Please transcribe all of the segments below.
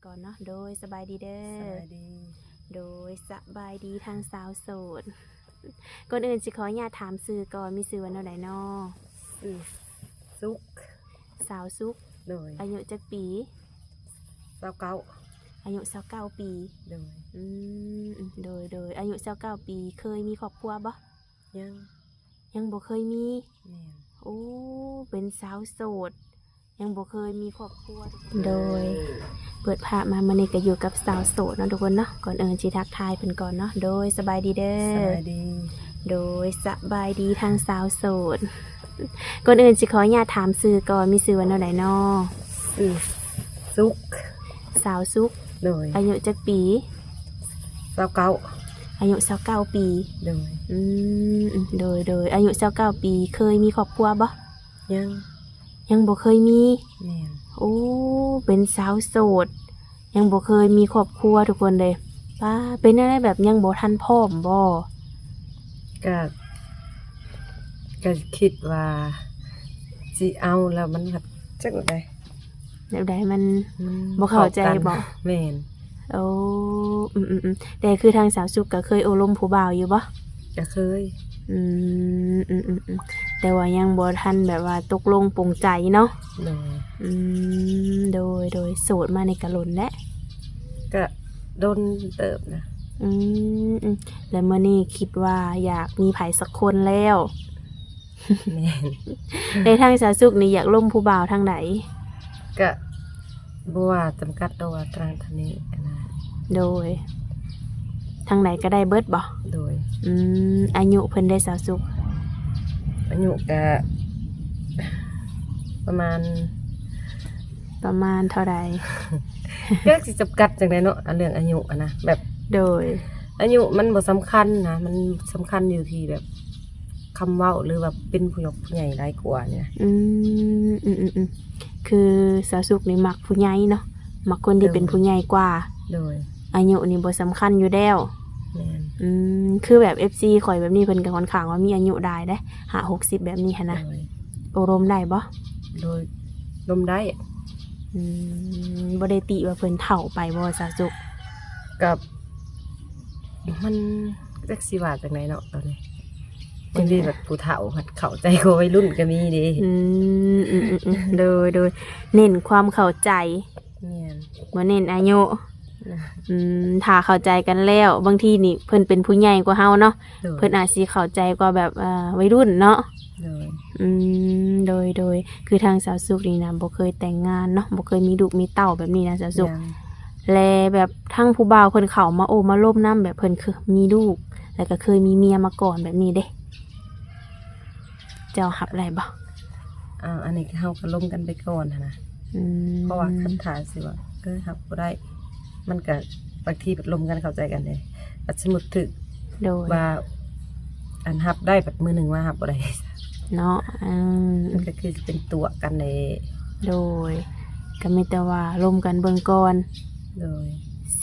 ກ່ອນເນາະ. ໂດຍ ສະບາຍດີເດີ. ສະບາຍດີ. ໂດຍ ສະບາຍດີທາງສາວໂສດ. ກ່ອນອື່ນຊິຂໍອະນຸຍາດຖາມຊື່ກ່ອນ, ມີຊື່ວ່າແນວໃດນໍ? ຊື່ສຸກ. ສາວສຸກ. ໂດຍ. ອາຍຸຈັກປີ? ຊາວເກົ້າ. ອາຍຸຊາວເກົ້າປີ. ໂດຍ. ອືມ ໂດຍ ໂດຍ. ອາຍຸຊາວເກົ້າປີ ເຄີຍມີຄອບຄົວບໍ່? ຍັງ. ຍັງບໍ່ເຄີຍມີ? ແມ່ນ. ໂອ້ ເປັນສາວໂສດ ຍັງບໍ່ເຄີຍມີຄອບຄົວ. ໂດຍ ເປີດພາບມາມື້ນີ້ກໍຢູ່ກັບສາວໂສດເນາະທຸກຄົນເນາະ. ກ່ອນອື່ນຊິທັກທາຍເພິ່ນກ່ອນເນາະ. ໂດຍ ສະບາຍດີເດີ. ສະບາຍດີ. ໂດຍ ສະບາຍດີທາງສາວໂສດ. ກ່ອນອື່ນຊິຂໍອະນຸຍາດຖາມຊື່ກ່ອນ, ມີຊື່ວ່າແນວໃດນໍ? ຊື່ສຸກ. ສາວສຸກ. ໂດຍ. ອາຍຸຈັກປີ? ຊາວເກົ້າ. ອາຍຸຊາວເກົ້າປີ. ໂດຍ. ອືມ ໂດຍ ໂດຍ. ອາຍຸຊາວເກົ້າປີ ເຄີຍມີຄອບຄົວບໍ່? ຍັງ. ຍັງບໍ່ເຄີຍມີ? ແມ່ນ. ໂອ້ ເປັນສາວໂສດ ຍັງບໍ່ເຄີຍມີຄອບຄົວທຸກຄົນເດ້. ປ້າ ເປັນແນວໃດ ແບບຍັງບໍ່ທັນພ້ອມບໍ່? ກະ ກະຄິດວ່າຊິເອົາແລ້ວມັນແບບ ຈັກແນວໃດ ແນວໃດ ມັນ ມັນ ບໍ່ເຂົ້າໃຈບໍ່? ເຂົ້າກັນ. ແມ່ນ. ໂອ້ ອືມໆໆ ແຕ່ຄືທາງສາວສຸກກໍເຄີຍໂອ້ລົມຜູ້ບ່າວຢູ່ບໍ່? ກໍເຄີຍ. ອືມ ອືມໆໆ ແຕ່ວ່າຍັງບໍ່ທັນແບບວ່າຕົກລົງປົງໃຈເນາະ. ໂດຍ. ອືມ ໂດຍ ໂດຍ. ໂສດມານີ້ກໍດົນແລ້ວ? ກໍດົນເຕີບນະ. ອືມ ອືມ ແລ້ວມື້ນີ້ຄິດວ່າຢາກມີໃຜສັກຄົນແລ້ວ? ແມ່ນ. ແຕ່ທາງສາວສຸກນີ້ຢາກລົມຜູ້ບ່າວທາງໃດ? ກະບໍ່ວ່າຈຳກັດດອກວ່າທາງທາງນີ້ນະ. ໂດຍ. ທາງໃດກໍໄດ້ເບິດບໍ່? ໂດຍ. ອືມ ອາຍຸເພິ່ນເດ ສາວສຸກ? ອາຍຸກະປະມານ ປະມານເທົ່າໃດ? ຈັກຊິຈຳກັດຈັ່ງໃດເນາະ ອັນເລື່ອງອາຍຸຫັ້ນນະ ແບບ ໂດຍ ອາຍຸມັນບໍ່ສຳຄັນນະ ມັນສຳຄັນຢູ່ທີ່ແບບ ຄຳເວົ້າ ຫຼືວ່າເປັນຜູ້ຍົກຜູ້ໃຫຍ່ຫຼາຍກວ່ານີ້ນະ. ອືມ ອືມໆໆ ຄືສາວສຸກນີ້ມັກຜູ້ໃຫຍ່ເນາະ ມັກຄົນທີ່ ໂດຍ ເປັນຜູ້ໃຫຍ່ກວ່າ. ໂດຍ. ອາຍຸນີ້ບໍ່ສຳຄັນຢູ່ແລ້ວ. ແມ່ນ. ອືມ ຄືແບບເອັຟຊີຂ້ອຍແບບນີ້ ເພິ່ນກໍຂ້ອນຂ້າງວ່າມີອາຍຸຫຼາຍເດ້ ຫ້າຫົກສິບແບບນີ້ຫັ້ນນະ. ໂດຍ. ໂອ້ລົມໄດ້ບໍ່? ໂດຍ ລົມໄດ້. ອືມ ບໍ່ໄດ້ຕິວ່າເພິ່ນເຖົ້າໄປບໍ່ ສາວສຸກ? ກໍ ມັນຈັກຊິວ່າຈັ່ງໃດເນາະ ຕອນນີ້ ບາງທີແບບຜູ້ເຖົ້າພັດເຂົ້າໃຈກວ່າໄວລຸ້ນກໍມີເດ້. ອືມ ອືມໆໆ ໂດຍໆ ເນັ້ນຄວາມເຂົ້າໃຈ. ແມ່ນ. ບໍ່ເນັ້ນອາຍຸ. ນະ. ອືມ ຖ້າເຂົ້າໃຈກັນແລ້ວ ບາງທີນີ້ເພິ່ນເປັນຜູ້ໃຫຍ່ກວ່າເຮົາເນາະ. ໂດຍ. ເພິ່ນອາດຊິເຂົ້າໃຈກວ່າແບບ ເອີ ໄວລຸ້ນເນາະ. ໂດຍ. ອືມ ໂດຍໆ ຄືທາງສາວສຸກນີ້ນະ ບໍ່ເຄີຍແຕ່ງງານເນາະ ບໍ່ເຄີຍມີລູກມີເຕົ້າແບບນີ້ນະ ສາວສຸກ. ຍັງ. ແລະແບບທາງຜູ້ບ່າວເພິ່ນເຂົ້າມາໂອ້ມາລົມນຳ ແບບເພິ່ນເຄີຍມີລູກ ແລ້ວກໍເຄີຍມີເມຍມາກ່ອນແບບນີ້ເດ້ ເຈົ້າຮັບໄດ້ບໍ່? ອ່າ ອັນນີ້ເຮົາກໍລົມກັນໄປກ່ອນຫັ້ນນະ. ອືມ ເພາະວ່າຄັນຖ້າຊິວ່າ ເອີ ຮັບບໍ່ໄດ້ ມັນກໍບາງທີບັດລົມກັນເຂົ້າໃຈກັນເດ້ ບັດສົມມຸດຖືກ ໂດຍ ວ່າ ອັນຮັບໄດ້ ບັດມື້ໜຶ່ງມາຮັບບໍ່ໄດ້ເນາະ. ອືມ ມັນກໍຄືຊິເປັນຕົວະກັນເດ້. ໂດຍ. ກໍມີແຕ່ວ່າລົມກັນເບິ່ງກ່ອນ. ໂດຍ.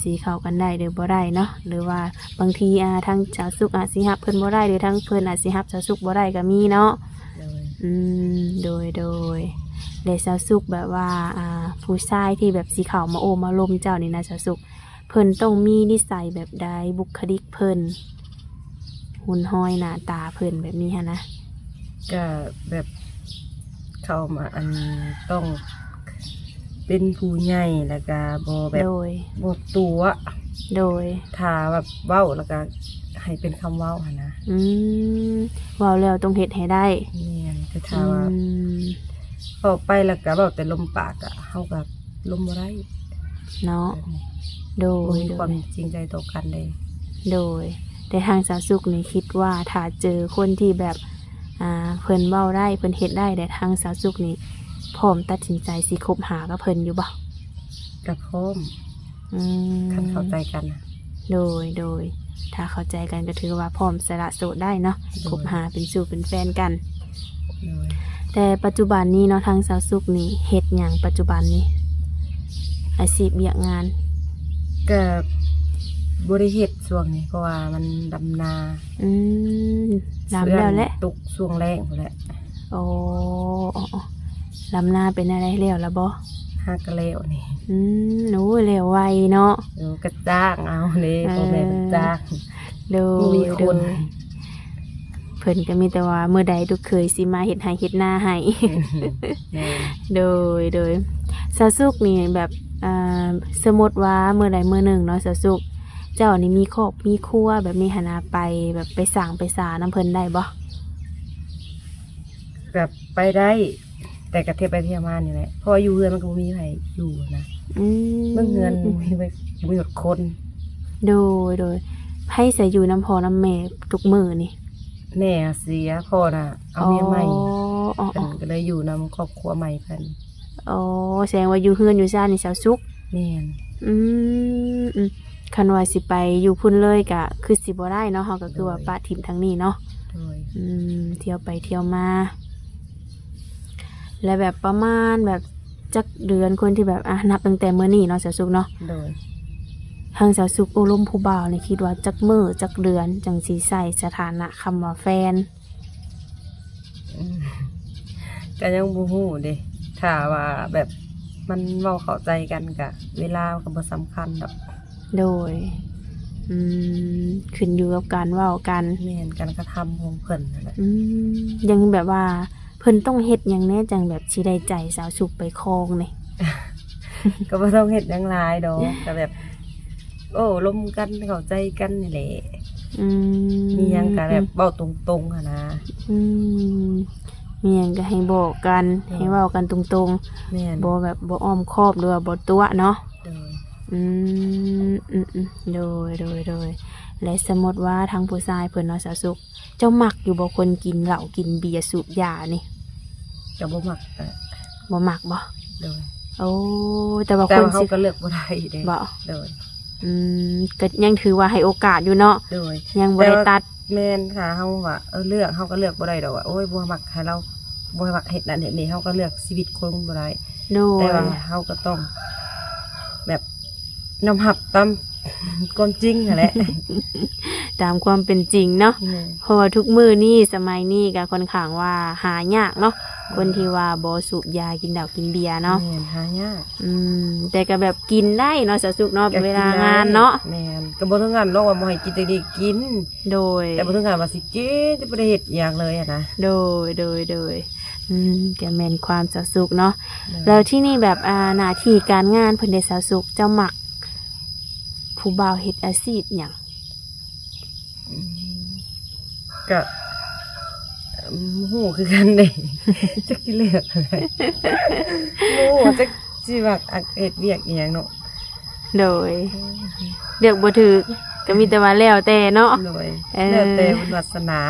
ຊິເຂົ້າກັນໄດ້ຫຼືບໍ່ໄດ້ເນາະ ຫຼືວ່າບາງທີ ອ່າ ທາງສາວສຸກອາດຊິຮັບເພິ່ນບໍ່ໄດ້ ຫຼືທາງເພິ່ນອາດຊິຮັບສາວສຸກບໍ່ໄດ້ກໍມີເນາະ. ໂດຍ. ອືມ ໂດຍໆ ແລະສາວສຸກແບບວ່າ ອ່າ ຜູ້ຊາຍທີ່ແບບຊິເຂົ້າມາໂອ້ມາລົມເຈົ້ານີ້ນະ ສາວສຸກ ເພິ່ນຕ້ອງມີນິໄສແບບໃດ ບຸກຄະລິກເພິ່ນ ຮຸ່ນຮອຍໜ້າຕາເພິ່ນແບບນີ້ຫັ້ນນະ? ກະແບບເຂົ້າມາ ອັນ ຕ້ອງເປັນຜູ້ໃຫຍ່ ແລ້ວກະບໍ່ແບບ ໂດຍ ບໍ່ຕົວະ. ໂດຍ. ຖ້າແບບເວົ້າແລ້ວກະໃຫ້ເປັນຄຳເວົ້າຫັ້ນນະ. ອືມ ເວົ້າແລ້ວຕ້ອງເຮັດໃຫ້ໄດ້. ແມ່ນ. ແຕ່ຖ້າວ່າ ອືມ ເວົ້າໄປແລ້ວກະເວົ້າແຕ່ລົມປາກ ກະເຮົາກະລົມບໍ່ໄດ້ເນາະ. ແບບນີ້ ໂດຍ ບໍ່ມີຄວາມຈິງໃຈຕໍ່ກັນເດ້. ໂດຍ. ແຕ່ທາງສາວສຸກນີ້ຄິດວ່າ ຖ້າເຈີຄົນທີ່ແບບ ອ່າ ເພິ່ນເວົ້າໄດ້ ເພິ່ນເຮັດໄດ້ ແລະທາງສາວສຸກນີ້ພ້ອມຕັດສິນໃຈຊິຄົບຫາກັບເພິ່ນຢູ່ບໍ່? ກະພ້ອມ. ອືມ ຄັນເຂົ້າໃຈກັນ. ໂດຍ ໂດຍ. ຖ້າເຂົ້າໃຈກັນກໍຖືວ່າພ້ອມສະຫຼະໂສດໄດ້ເນາະ. ໂດຍ. ຄົບຫາເປັນຊູ້ເປັນແຟນກັນ. ໂດຍ. ແຕ່ປັດຈຸບັນນີ້ເນາະ ທາງສາວສຸກນີ້ເຮັດຫຍັງປັດຈຸບັນນີ້? ອາຊີບວຽກງານ? ກະບໍ່ໄດ້ເຮັດຊ່ວງນີ້ ເພາະວ່າມັນດຳນາ. ອືມ ດຳແລ້ວແຫຼະ. ຕົກຊ່ວງແລ້ງພຸ້ນແຫຼະ. ໂອ້ ດຳນາເປັນແນວໃດ ແລ້ວລະບໍ່? ຫາກະແລ້ວນີ້. ອືມ ໂອ້ຍ ແລ້ວໄວເນາະ. ເອີ ກະຈ້າງເອົາເດ້ ເອີ ພໍ່ແມ່ເພິ່ນຈ້າງ. ໂດຍ ບໍ່ມີຄົນ ໂດຍ ເພິ່ນກໍມີແຕ່ວ່າມື້ໃດລູກເຂີຍຊິມາເຮັດໄຮ່ເຮັດນາໃຫ້. ແມ່ນ ໂດຍ ໂດຍ. ສາວສຸກນີ້ແບບ ອ່າ ສົມມຸດວ່າມື້ໃດມື້ໜຶ່ງເນາະ ສາວສຸກ ເຈົ້ານີ້ມີຄອບມີຄົວແບບນີ້ຫັ້ນນະ ໄປແບບໄປສ້າງໄປສານຳເພິ່ນໄດ້ບໍ່? ກໍໄປໄດ້ ແຕ່ກໍທ່ຽວໄປທ່ຽວມານີ້ແຫຼະ ເພາະວ່າຢູ່ເຮືອນມັນກໍບໍ່ມີໃຜຢູ່ນະ. ອືມ ເບິ່ງເຮືອນ ອືມ ມີໄວ້ ມີຮອດຄົນ. ໂດຍ ໂດຍ. ໃຜສະຢູ່ນຳພໍ່ນຳແມ່ທຸກມື້ນີ້? ແມ່ເສຍ ພໍ່ນະເອົາເມຍໃໝ່. ອໍ ອໍ ເພິ່ນກໍເລີຍຢູ່ນຳຄອບຄົວໃໝ່ເພິ່ນ. ອໍ ແສດງວ່າຢູ່ເຮືອນຢູ່ຊານນີ້ສາວສຸກ? ແມ່ນ. ອືມ ອືມ. ຄັນວ່າຊິໄປຢູ່ພຸ້ນເລີຍກະຄືຊິບໍ່ໄດ້ເນາະ ເຮົາກໍຄືວ່າ ໂດຍ ປະຖິ້ມທາງນີ້ເນາະ. ໂດຍ. ອືມ ທ່ຽວໄປທ່ຽວມາ ແລະ ແບບປະມານແບບຈັກເດືອນ ຄົນທີ່ແບບ ອ່າ ນັບຕັ້ງແຕ່ມື້ນີ້ເນາະ ສາວສຸກເນາະ. ໂດຍ. ທາງສາວສຸກໂອ້ລົມຜູ້ບ່າວນີ້ ຄິດວ່າຈັກມື້ຈັກເດືອນຈັ່ງຊິໃຊ້ສະຖານະຄຳວ່າແຟນ? ອືມ ກໍຍັງບໍ່ຮູ້ເດ້ ຖ້າວ່າແບບມັນເວົ້າເຂົ້າໃຈກັນ ກະເວລາກໍບໍ່ສຳຄັນດອກ. ໂດຍ. ອືມ ຂຶ້ນຢູ່ກັບການເວົ້າກັນ. ແມ່ນ ການກະທຳຂອງເພິ່ນນັ້ນແຫຼະ. ອືມ ຍັງແບບວ່າເພິ່ນຕ້ອງເຮັດຫຍັງແດ່ ຈັ່ງແບບຊິໄດ້ໃຈສາວສຸກໄປຄອງນີ້? ກໍບໍ່ຕ້ອງເຮັດຫຍັງຫຼາຍດອກ ກໍແບບ ໂອ້ລົມກັນເຂົ້າໃຈກັນນີ້ແຫຼະ. ອືມ ມີຫຍັງກໍແບບເວົ້າຕົງໆຫັ້ນນະ. ອືມ ມີຫຍັງກໍໃຫ້ບອກກັນ. ໂດຍ. ໃຫ້ເວົ້າກັນຕົງໆ. ແມ່ນ. ບໍ່ແບບບໍ່ອ້ອມຄອບ ຫຼືວ່າບໍ່ຕົວະເນາະ. ໂດຍ. ອືມ ອືມໆ ໂດຍ ໂດຍ ໂດຍ. ແລະ ສົມມຸດວ່າທາງຜູ້ຊາຍເພິ່ນເນາະ ສາວສຸກ ເຈົ້າມັກຢູ່ບໍ່ ຄົນກິນເຫຼົ້າກິນເບຍສູບຢານີ້? ກໍບໍ່ມັກ. ເອີ ບໍ່ມັກບໍ່? ໂດຍ. ໂອ້ ແຕ່ວ່າ ແຕ່ວ່າຄົນ ເຮົາ ຊິ ກໍເລືອກບໍ່ໄດ້ເດ້. ບໍ່? ໂດຍ. ອືມ ກໍຍັງຖືວ່າໃຫ້ໂອກາດຢູ່ເນາະ. ໂດຍ. ຍັງບໍ່ໄດ້ຕັດ. ແຕ່ວ່າ ແມ່ນ ຖ້າເຮົາວ່າ ເອີ ເລືອກ ເຮົາກໍເລືອກບໍ່ໄດ້ດອກວ່າ ໂອ້ຍ ບໍ່ມັກໃຫ້ລາວ ບໍ່ມັກເຮັດນັ້ນເຮັດນີ້ ເຮົາກໍເລືອກຊີວິດຄົນບໍ່ໄດ້. ໂດຍ. ແຕ່ວ່າເຮົາກໍຕ້ອງແບບຍອມຮັບຕາມຄວາມຈິງຫັ້ນແຫຼະ. ຕາມຄວາມເປັນຈິງເນາະ. ແມ່ນ. ເພາະວ່າທຸກມື້ນີ້ ສະໄໝນີ້ກໍຄ່ອນຂ້າງວ່າຫາຍາກເນາະ. ແມ່ນ. ຄົນທີ່ວ່າບໍ່ສູບຢາ ກິນເຫຼົ້າກິນເບຍເນາະ. ແມ່ນ ຫາຍາກ. ອືມ ແຕ່ກໍແບບກິນໄດ້ເນາະ ສາວສຸກເນາະ. ກໍກິນໄດ້ ເວລາງານເນາະ. ແມ່ນ. ກໍບໍ່ເຖິງຂັ້ນດອກວ່າບໍ່ໃຫ້ກິນ ແຕ່ໄດ້ກິນ. ໂດຍ. ແຕ່ບໍ່ເຖິງຂັ້ນວ່າຊິກິນ ຈະບໍ່ໄດ້ເຮັດຫຍັງເລີຍຫັ້ນນະ. ໂດຍ ໂດຍ ໂດຍ. ອືມ ກໍແມ່ນຄວາມສາວສຸກເນາະ. ໂດຍ. ແລ້ວທີ່ນີ້ແບບ ອ່າ ໜ້າທີ່ການງານເພິ່ນເດ ສາວສຸກ ເຈົ້າມັກຜູ້ບ່າວເຮັດອາຊີບຫຍັງ? ອືມ ກະ ອືມ ບໍ່ຮູ້ຄືກັນເດ້ ຈັກຊິເລືອກ ບໍ່ຮູ້ຈັກຊິມັກ ອາ ເຮັດວຽກອີ່ຫຍັງເນາະ. ໂດຍ. ອືມ ເລືອກບໍ່ຖືກ ກໍມີແຕ່ວ່າແລ້ວແຕ່ເນາະ. ໂດຍ. ເອີ ແລ້ວແຕ່ບຸນວາສະໜາ.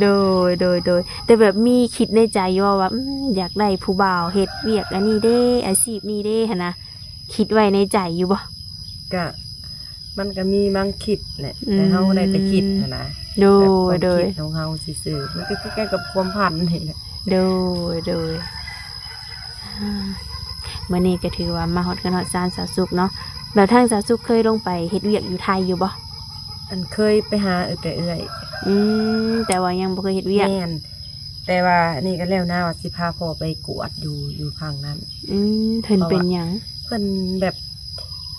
ໂດຍ ໂດຍ ໂດຍ. ແຕ່ແບບມີຄິດໃນໃຈຢູ່ວ່າ ອືມ ຢາກໄດ້ຜູ້ບ່າວເຮັດວຽກອັນນີ້ເດ້ ອາຊີບນີ້ເດ້ຫັ້ນນະ ຄິດໄວ້ໃນໃຈຢູ່ບໍ່? ກະ ມັນກໍມີບາງຄິດແຫຼະ ອືມ ແຕ່ເຮົາໄດ້ແຕ່ຄິດຫັ້ນນະ. ໂດຍ ແບບຄວາມ ໂດຍ ຄິດຂອງເຮົາຊື່ໆ ມັນກໍຄືກັນກັບຄວາມຝັນນີ້ແຫຼະ. ໂດຍ ໂດຍ. ອ່າ ມື້ນີ້ກໍຖືວ່າມາຮອດເຮືອນຮອດຊານສາວສຸກເນາະ. ແລ້ວທາງສາວສຸກເຄີຍລົງໄປເຮັດວຽກຢູ່ໄທຢູ່ບໍ່? ອັນ ເຄີຍໄປຫາ ເອີ ແຕ່ເອື້ອຍ. ອືມ ແຕ່ວ່າຍັງບໍ່ເຄີຍເຮັດວຽກ. ແມ່ນ. ແຕ່ວ່າອັນນີ້ກໍແລ້ວນາ ວ່າຊິພາພໍ່ໄປກວດຢູ່ ຢູ່ຝັ່ງນັ້ນ. ອືມ ເພິ່ນເປັນຫຍັງ? ເພາະວ່າເພິ່ນແບບ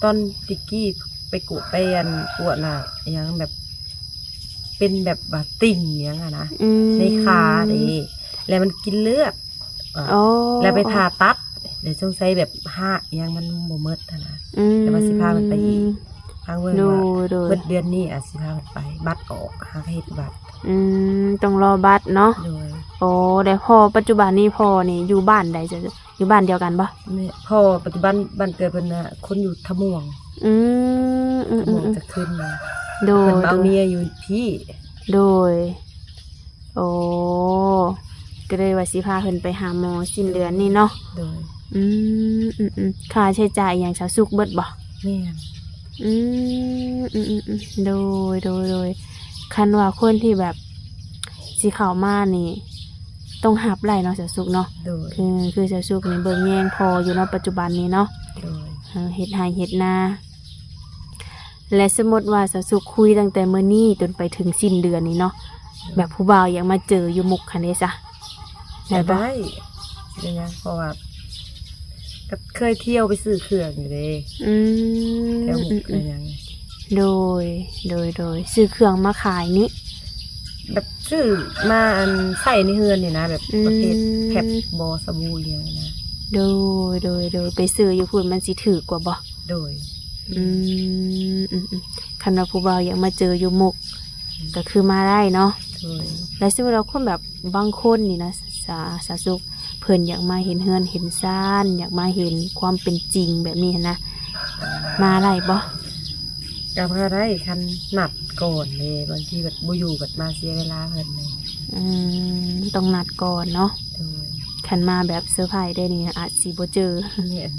ຕອນແຕ່ກີ້ໄປກວດ ໄປ ອັນ ກວດນະ ອີຫຍັງແບບ ເປັນແບບວ່າຕິ່ງຫຍັງຫັ້ນນະ ອືມ ໃນຂາເດ້ ແລ້ວມັນກິນເລືອດ ອໍ ແລ້ວໄປຜ່າຕັດ ແລ້ວສົງໄສແບບຮາກອີຫຍັງມັນບໍ່ໝົດຫັ້ນນະ. ອືມ ແຕ່ວ່າຊິພາເພິ່ນໄປອີກ ທາງເບິ່ງວ່າ ໂດຍ ໂດຍ ເບິດເດືອນນີ້ອາດຊິພາເພິ່ນໄປ ບັດອອກ ຫາເຮັດບັດ. ອືມ ຕ້ອງລໍບັດເນາະ. ໂດຍ. ໂອ້ ແລ້ວພໍ່ ປັດຈຸບັນນີ້ພໍ່ນີ້ຢູ່ບ້ານໃດ? ຢູ່ບ້ານດຽວກັນບໍ່? ແມ່ນ ພໍ່ປັດຈຸບັນບ້ານເກີດເພິ່ນນະ ຄົນຢູ່ທ່າມ່ວງ. ອືມ ອືມ ທ່າມ່ວງ ອືມ ຈະຂຶ້ນມາ. ໂດຍ ເພິ່ນມາເອົາເມຍຢູ່ພີ້. ໂດຍ. ໂອ້ ກໍເລີຍວ່າຊິພາເພິ່ນໄປຫາໝໍສິ້ນເດືອນນີ້ເນາະ. ໂດຍ. ອືມ ອືມ ອືມ ຄ່າໃຊ້ຈ່າຍອີຫຍັງສາວສຸກເບິດບໍ່? ແມ່ນ. ອືມ ອືມ ອືມ ອືມ ໂດຍ ໂດຍ ໂດຍ. ຄັນວ່າຄົນທີ່ແບບຊິເຂົ້າມານີ້ ຕ້ອງຮັບໄດ້ເນາະສາວສຸກເນາະ. ໂດຍ. ຄື ຄືສາວສຸກນີ້ເບິ່ງແຍງພໍ່ຢູ່ເນາະ ປັດຈຸບັນນີ້ເນາະ. ໂດຍ. ເຮັດໄຮ່ເຮັດນາ ແລະ ສົມມຸດວ່າສາວສຸກຄຸຍຕັ້ງແຕ່ມື້ນີ້ຈົນໄປເຖິງສິ້ນເດືອນນີ້ເນາະ ໂດຍ ແບບຜູ້ບ່າວຢາກມາເຈີຢູ່ມຸກຫັ້ນເດຊະ ໄດ້ບໍ່? ໄດ້ ເປັນຫຍັງ ເພາະວ່າ ກໍເຄີຍທ່ຽວໄປຊື້ເຄື່ອງຢູ່ເດ້ ອືມ ແຖວມຸກແຖວຫຍັງ ໂດຍ ໂດຍ ໂດຍ ຊື້ເຄື່ອງມາຂາຍນີ້ ແບບຊື້ມາອັນໃຊ້ໃນເຮືອນນີ້ນະ ແບບ ອືມ ປະເພດແພັດບໍ ສະບູອີ່ຫຍັງນີ້ນະ ໂດຍ ໂດຍ ໂດຍ ໄປຊື້ຢູ່ພຸ້ນມັນຊິຖືກກວ່າບໍ? ໂດຍ ອືມ ອືມ ອືມ ຄັນວ່າຜູ້ບ່າວຢາກມາເຈີຢູ່ມຸກ ອືມ ກໍຄືມາໄດ້ເນາະ ໂດຍ ແລ້ວສົມມຸດວ່າຄົນແບບ ບາງຄົນນີ້ນະ ສາ ສາວສຸກ ເພິ່ນຢາກມາເຫັນເຮືອນເຫັນຊານ ຢາກມາເຫັນຄວາມເປັນຈິງແບບນີ້ຫັ້ນນະ ມາໄດ້ບໍ່? ກໍມາໄດ້ ຄັນນັດກ່ອນເດ້ ບາງທີແບບບໍ່ຢູ່ ບັດມາເສຍເວລາເພິ່ນເດ້ ອືມ ຕ້ອງນັດກ່ອນເນາະ ໂດຍ ຄັນມາແບບເຊີໄພຣສ໌ເດ້ນີ້ ອາດຊິບໍ່ເຈີ ແມ່ນ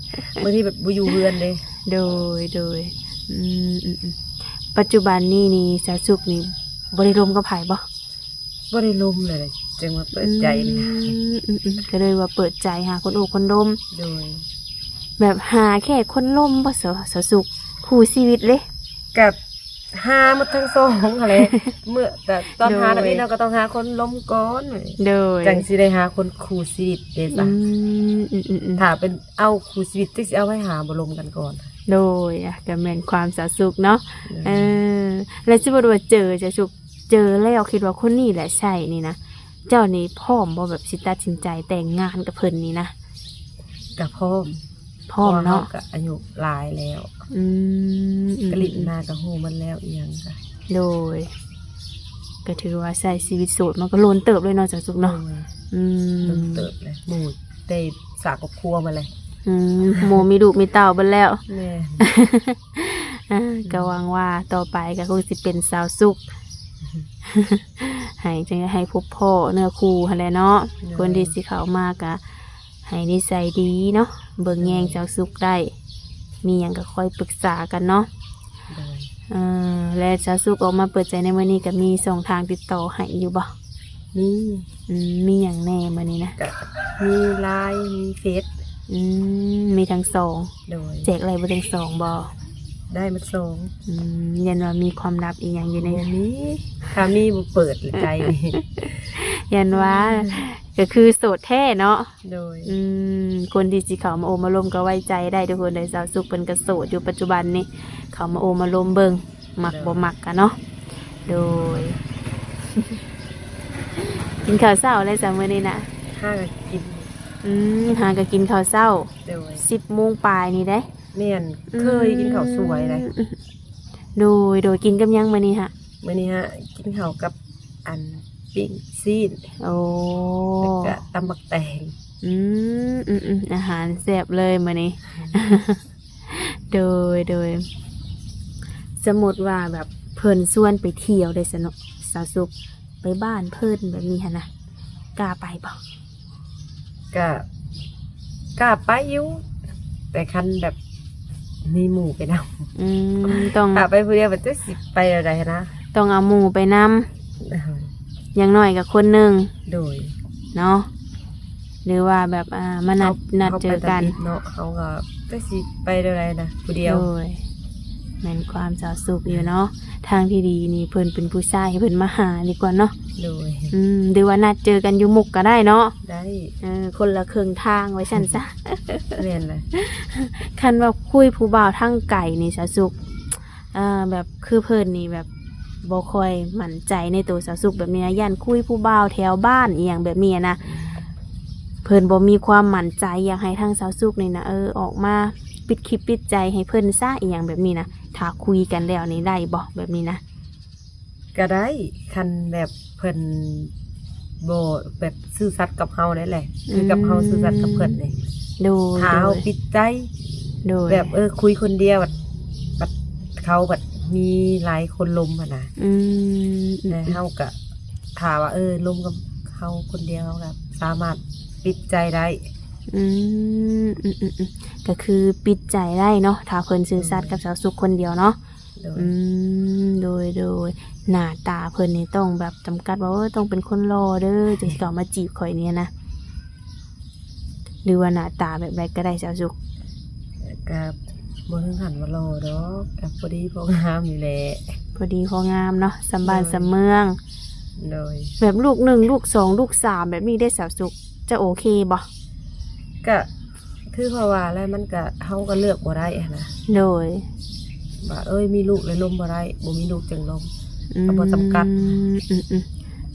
ບາງທີແບບບໍ່ຢູ່ເຮືອນເດ້ ໂດຍ ໂດຍ ອືມ ອືມ ອືມ ປັດຈຸບັນນີ້ນີ້ ສາວສຸກນີ້ບໍ່ໄດ້ລົມກັບໃຜບໍ່? ບໍ່ໄດ້ລົມເລີຍ ຈຶ່ງວ່າເປີດໃຈ ອືມ ອືມ ອືມ ກໍເລີຍວ່າເປີດໃຈຫາຄົນໂອ້ຄົນລົມ ໂດຍ ແບບຫາແຄ່ຄົນລົມບໍ່ ສາວ ສາວສຸກ ຄູ່ຊີວິດເດ້? ກໍຫາໝົດທັງສອງຫັ້ນແຫຼະ ເມື່ອ ແຕ່ຕອນຫາ ໂດຍ ນັ້ນເນາະ ກໍຕ້ອງຫາຄົນລົມກ່ອນ ໂດຍ ຈັ່ງຊິໄດ້ຫາຄົນຄູ່ຊີວິດເດ້ຊະ ອືມ ອືມ ອືມ ອືມ ຖ້າເປັນເອົາຄູ່ຊີວິດ ຈັ່ງຊິເອົາໃຜຫາບໍ່ລົມກັນກ່ອນ ໂດຍ ອ່ະ ກໍແມ່ນຄວາມສາວສຸກເນາະ ໂດຍ ເອີ ແລ້ວສົມມຸດວ່າເຈີ ສາວສຸກ ເຈີແລ້ວຄິດວ່າຄົນນີ້ແຫຼະໃຊ່ນີ້ນະ ເຈົ້ານີ້ພ້ອມບໍ່ ແບບຊິຕັດສິນໃຈແຕ່ງງານກັບເພິ່ນນີ້ນະ? ກະພ້ອມ ພ້ອມເນາະ ເພາະວ່າເຮົາກະອາຍຸຫຼາຍແລ້ວ ອືມ ກະຫຼິ້ນມາກະຮູ້ໝົດແລ້ວອີ່ຫຍັງກະ ໂດຍ ກະຖືວ່າໃຊ້ຊີວິດໂສດມາກະດົນເຕີບເລີຍເນາະ ສາວສຸກເນາະ ໂດຍ ອືມ ດົນເຕີບແລ້ວ ໝູ່ແຕ່ສ້າງຄອບຄົວໝົດແລ້ວ ອືມ ໝູ່ມີລູກມີເຕົ້າເບິດແລ້ວ ແມ່ນ ອ່າ ກະຫວັງວ່າຕໍ່ໄປກະຄົງຊິເປັນສາວສຸກ ໃຫ້ ຈັ່ງໃຫ້ພົບພໍ້ເນື້ອຄູ່ຫັ້ນແຫຼະເນາະ ໂດຍ ຄົນທີ່ຊິເຂົ້າມາກະໃຫ້ນິໄສດີເນາະ ເບິ່ງແຍງ ໂດຍ ສາວສຸກໄດ້ ມີຫຍັງກະຄ່ອຍປຶກສາກັນເນາະ ໂດຍ ເອີ ແລະ ສາວສຸກອອກມາເປີດໃຈໃນມື້ນີ້ກະມີຊ່ອງທາງຕິດຕໍ່ໃຫ້ຢູ່ບໍ່? ມີ ອືມ ມີຫຍັງແດ່ມື້ນີ້ນະ? ກະມີ LINE ມີເຟສ ອືມ ມີທັງສອງ ໂດຍ ແຈກໄດ້ເບິດທັງສອງບໍ່? ໄດ້ໝົດສອງ ອືມ ຢ້ານວ່າມີຄວາມລັບອີ່ຫຍັງຢູ່ໃນ ບໍ່ມີ ຖ້າມີບໍ່ເປີດໃຈ ຢ້ານວ່າ ອືມ ກໍຄືໂສດແທ້ເນາະ ໂດຍ ອືມ ຄົນທີ່ຊິເຂົ້າມາໂອ້ມາລົມກໍໄວ້ໃຈໄດ້ທຸກຄົນເດີ ສາວສຸກເພິ່ນກໍໂສດຢູ່ປັດຈຸບັນນີ້ ເຂົ້າມາໂອ້ມາລົມເບິ່ງ ມັກ ໂດຍ ບໍ່ມັກກະເນາະ ໂດຍ ກິນເຂົ້າເຊົ້າແລ້ວຊະມື້ນີ້ນະ? ຫາກໍກິນ ອືມ ຫາກໍກິນເຂົ້າເຊົ້າ ໂດຍ ສິບໂມງປາຍນີ້ເດ້ ແມ່ນ ອືມ ເຄີຍກິນເຂົ້າສວຍເດ້ ໂດຍ ໂດຍ ກິນກັບຫຍັງມື້ນີ້ຫະ? ມື້ນີ້ຫະ ກິນເຂົ້າກັບ ອັນ ປີ້ງຊີ້ນ ໂອ້ ແລ້ວກະຕຳບັກແຕງ ອືມ ອືມ ອືມ ອາຫານແຊບເລີຍມື້ນີ້ ໂດຍ ໂດຍ ສົມມຸດວ່າແບບເພິ່ນຊວນໄປທ່ຽວໄດ້ຊະເນາະ ສາວສຸກ ໄປບ້ານເພິ່ນແບບນີ້ຫັ້ນນະ ກ້າໄປບໍ່? ກະ ກ້າໄປຢູ່ ແຕ່ຄັນແບບມີໝູ່ໄປນຳ ອືມ ຕ້ອງ ຖ້າໄປຜູ້ດຽວ ມັນຈັກຊິໄປແນວໃດຫັ້ນນະ ຕ້ອງເອົາໝູ່ໄປນຳ ເອີ ຢ່າງໜ້ອຍກໍຄົນໜຶ່ງ ໂດຍ ເນາະ ຫຼືວ່າແບບ ອ່າ ມານັດ ເຮົາ ນັດເຈີກັນ ເຮົາໄປຕາມທິດເນາະ ເຮົາກໍຈັກຊິໄປແນວໃດນະ ຜູ້ດຽວ ໂດຍ ແມ່ນຄວາມສາວສຸກຢູ່ເນາະ ທາງທີ່ດີນີ້ເພິ່ນເປັນຜູ້ຊາຍໃຫ້ເພິ່ນມາຫາດີກວ່າເນາະ ໂດຍ ອືມ ຫຼືວ່ານັດເຈີກັນຢູ່ມຸກກໍໄດ້ເນາະ ໄດ້ ເອີ ຄົນລະເຄິ່ງທາງວ່າຊັ້ນຊະ ແມ່ນແຫຼະ ຄັນວ່າຄຸຍຜູ້ບ່າວທາງໄກນີ້ສາວສຸກ ເອີ ແບບຄືເພິ່ນນີ້ແບບບໍ່ຄ່ອຍໝັ້ນໃຈໃນໂຕສາວສຸກແບບນີ້ນະ ຢ້ານຄຸຍຜູ້ບ່າວແຖວບ້ານອີ່ຫຍັງແບບນີ້ນະ ເພິ່ນບໍ່ມີຄວາມໝັ້ນໃຈ ຢາກໃຫ້ທາງສາວສຸກນີ້ນະ ເອີ ອອກມາປິດຄລິບປິດໃຈໃຫ້ເພິ່ນຊະ ອີ່ຫຍັງແບບນີ້ນະ ຖ້າຄຸຍກັນແລ້ວນີ້ໄດ້ບໍ່ ແບບນີ້ນະ? ກໍໄດ້ ຄັນແບບເພິ່ນບໍ່ແບບຊື່ສັດກັບເຮົາໄດ້ແຫຼະ ຄືກັບເຮົາຊື່ສັດກັບເພິ່ນນີ້ ໂດຍ ຖ້າເຮົາ ໂດຍ ປິດໃຈ ໂດຍ ແບບ ເອີ ຄຸຍຄົນດຽວ ບັດ ບັດເຂົາບັດມີຫຼາຍຄົນລົມຫັ້ນນະ ອືມ ແຕ່ເຮົາກະ ຖ້າວ່າ ເອີ ລົມກັບເຮົາຄົນດຽວ ເຮົາກະສາມາດປິດໃຈໄດ້ ອືມ ອືມ ອືມ ອືມ ກໍຄືປິດໃຈໄດ້ເນາະ ຖ້າເພິ່ນຊື່ສັດ ໂດຍ ກັບສາວສຸກຄົນດຽວເນາະ ໂດຍ ອືມ ໂດຍ ໂດຍ ໜ້າຕາເພິ່ນນີ້ຕ້ອງແບບຈຳກັດວ່າ ເອີ ຕ້ອງເປັນຄົນຫຼໍ່ເດີ ຈຶ່ງຊິເຂົ້າມາຈີບຂ້ອຍນີ້ນະ ຫຼືວ່າໜ້າຕາແບບໃດກໍໄດ້ ສາວສຸກ? ກໍບໍ່ເຖິງຂັ້ນວ່າຫຼໍ່ດອກ ກໍພໍດີພໍງາມນີ້ແຫຼະ ພໍດີພໍງາມເນາະ ສ່ຳບ້ານ ໂດຍ ສ່ຳເມືອງ ໂດຍ ແບບລູກໜຶ່ງ ລູກສອງ ລູກສາມ ແບບນີ້ເດ້ ສາວສຸກ ຈະໂອເຄບໍ່? ກໍ ຄືເຂົາວ່າແລ້ວ ມັນກະ ເຮົາກະເລືອກບໍ່ໄດ້ຫັ້ນນະ ໂດຍ ວ່າ ເອີຍ ມີລູກແລ້ວລົມບໍ່ໄດ້ ບໍ່ມີລູກຈັ່ງລົມ ອືມ ກະບໍ່ຈຳກັດ ອືມ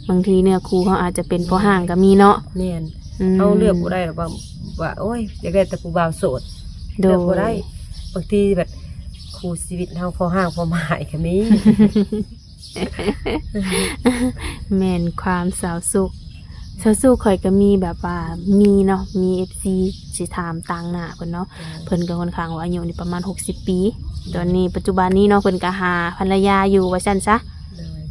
ໆ ບາງທີເນື້ອຄູ່ເຮົາອາດຈະເປັນພໍ່ຮ້າງກະມີເນາະ ແມ່ນ ອືມ ເຮົາເລືອກບໍ່ໄດ້ດອກວ່າ ວ່າ ໂອ້ຍ ຢາກໄດ້ແຕ່ຜູ້ບ່າວໂສດ ໂດຍ ເລືອກບໍ່ໄດ້ ບາງທີແບບຄູ່ຊີວິດເຮົາພໍ່ຮ້າງພໍ່ໝ້າຍກະມີ. ແມ່ນຄວາມສາວສຸກ ສາວສຸກ ຂ້ອຍກະມີແບບວ່າ ມີເນາະ ມີເອັຟຊີຊິຖາມຕາງໜ້າເພິ່ນເນາະ ໂດຍ ເພິ່ນກະຄ່ອນຂ້າງວ່າອາຍຸນີ້ປະມານຫົກສິບປີ ໂດຍ ຕອນນີ້ປັດຈຸບັນນີ້ເນາະ ເພິ່ນກະຫາພັນລະຍາຢູ່ວ່າຊັ້ນຊະ ໂດຍ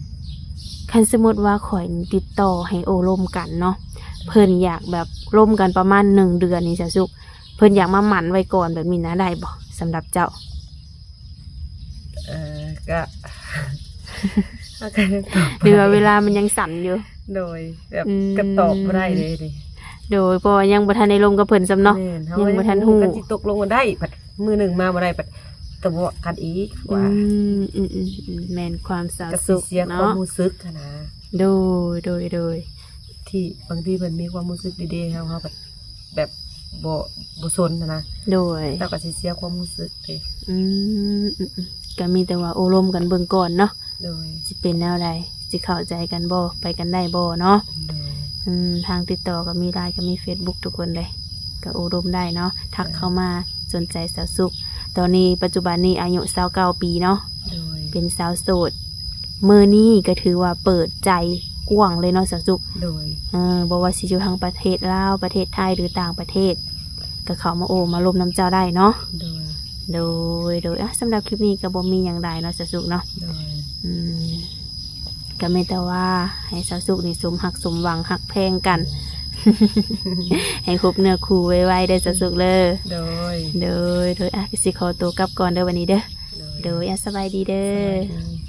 ຄັນສົມມຸດວ່າຂ້ອຍນີ້ຕິດຕໍ່ໃຫ້ໂອ້ລົມກັນເນາະ ໂດຍ ເພິ່ນຢາກແບບລົມກັນປະມານໜຶ່ງເດືອນນີ້ ສາວສຸກ ເພິ່ນຢາກມາໝັ້ນໄວ້ກ່ອນແບບນີ້ນະ ໄດ້ບໍ່ ສຳລັບເຈົ້າ? ເອີ ກະ ເຮົາກະຍັງຕອບບໍ່ໄດ້ ຫຼືວ່າເວລາມັນຍັງສັ້ນຢູ່ ໂດຍ ແບບ ອືມ ກະຕອບບໍ່ໄດ້ເດ້ ໂດຍ ເພາະວ່າຍັງບໍ່ທັນໄດ້ລົມກັບເພິ່ນຊ້ຳເນາະ ແມ່ນ ເຮົາຍັງບໍ່ທັນຮູ້ ກະຊິຕົກລົງກັນໄດ້ ບັດມື້ໜຶ່ງມາບໍ່ໄດ້ ບັດຕະເບາະກັນອີກ ອືມ ວ່າ ອືມໆໆ ແມ່ນຄວາມສາວສຸກ ກະຊິເສຍຄວາມ ເນາະ ຮູ້ສຶກຫັ້ນນະ ໂດຍ ໂດຍ ໂດຍ ທີ່ບາງທີເພິ່ນມີຄວາມຮູ້ສຶກດີໆ ເຮົາ ເຮົາກະ ແບບບໍ່ ບໍ່ສົນຫັ້ນນະ ໂດຍ ເຈົ້າກະຊິເສຍຄວາມຮູ້ສຶກເດ້ ອືມ ອືມໆ ກະມີແຕ່ວ່າໂອ້ລົມກັນເບິ່ງກ່ອນເນາະ ໂດຍ ຊິເປັນແນວໃດ ຊິເຂົ້າໃຈກັນບໍ່ ໄປກັນໄດ້ບໍ່ເນາະ ໂດຍ ອືມ ທາງຕິດຕໍ່ກະມີ ລາຍ ກະມີ ເຟສບຸກ ທຸກຄົນເດ້ ກະໂອ້ລົມໄດ້ເນາະ ທັກເຂົ້າມາ ໂດຍ ສົນໃຈສາວສຸກ ຕອນນີ້ປັດຈຸບັນນີ້ອາຍຸຊາວເກົ້າປີເນາະ ໂດຍ ເປັນສາວໂສດ ມື້ນີ້ກະຖືວ່າເປີດໃຈກວ້າງເລີຍເນາະ ສາວສຸກ ໂດຍ ເອີ ບໍ່ວ່າຊິຢູ່ທາງປະເທດລາວ ປະເທດໄທ ຫຼືຕ່າງປະເທດ ກະເຂົ້າມາໂອ້ມາລົມນຳເຈົ້າໄດ້ເນາະ ໂດຍ ໂດຍ ໂດຍ ອ່ະ ສຳລັບຄລິບນີ້ກະບໍ່ມີຫຍັງຫຼາຍເນາະ ສາວສຸກເນາະ ໂດຍ ອືມ ກະມີແຕ່ວ່າໃຫ້ສາວສຸກນີ້ສົມຮັກສົມຫວັງ ຮັກແພງກັນ ໃຫ້ພົບເນື້ອຄູ່ໄວໆ ເດີ ສາວສຸກເດີ ໂດຍ ໂດຍ ໂດຍ ອ່ະ ກະຊິຂໍໂຕກັບກ່ອນເດີ ບັດນີ້ເດີ ໂດຍ ໂດຍ ອ່ະ ສະບາຍດີເດີ ສະບາຍດີ.